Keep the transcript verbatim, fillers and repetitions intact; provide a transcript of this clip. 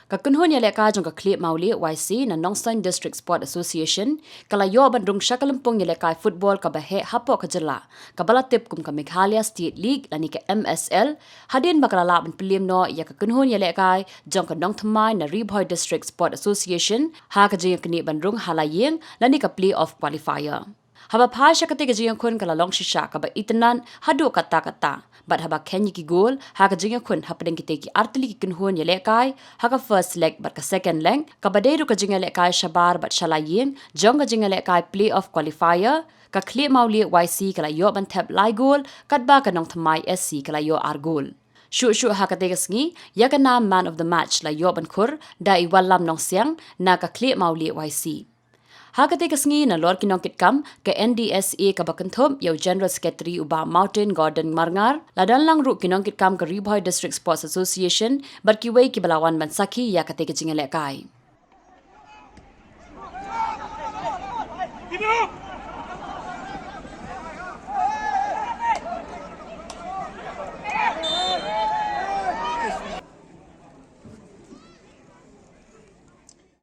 Ka kynhun ïalehkai jong ka Khlieh Mawlieh Y C na Nongstoiñ District Sport Association ka la ïoh ban rung sha ka lympung ïalehkai football kaba heh hapoh ka jylla, kaba la tip kum ka Meghalaya State League lane ka M S L, hadien ba ka la lah ban pynliem noh ïa ka kynhun ïalehkai jong ka Nongthymmai na Ri Bhoi District Sport Association ha ka jingïaknieh ban rung ha la ïing lane ka play-off qualifier. Haba phai sha katei ka jingïakhun ka la long shisha kaba itynnad haduh katta katta, bad haba kheiñ ïa ki goal ha ka jingïakhun hapdeng kitei ki artylli ki kynhun ïalehkai ha ka first leg bad ka second leg, kaba dei ruh ka jingïalehkai shabar bad sha la ïing jong ka jingïalehkai play-off qualifier, ka Khlieh Mawlieh Y C ka la ïoh ban thep lai goal, katba ka Nongthymmai S C ka la ïoh ar goal. Shuh shuh ha katei ka sngi, ïa ka nam man of the match la ïoh ban khur da i Wallam Nongsiang na ka Khlieh Mawlieh Y C. Ha katei ka sngi, nalor ki nongkitkam ka N D S A kaba kynthup ïa u General Secretary u Bah Mountain Gordon Marngar, la don lang ruh ki nongkitkam ka Ri Bhoi District Sports Association bad kiwei kiba la wan ban sakhi ïa katei ka jingïalehkai.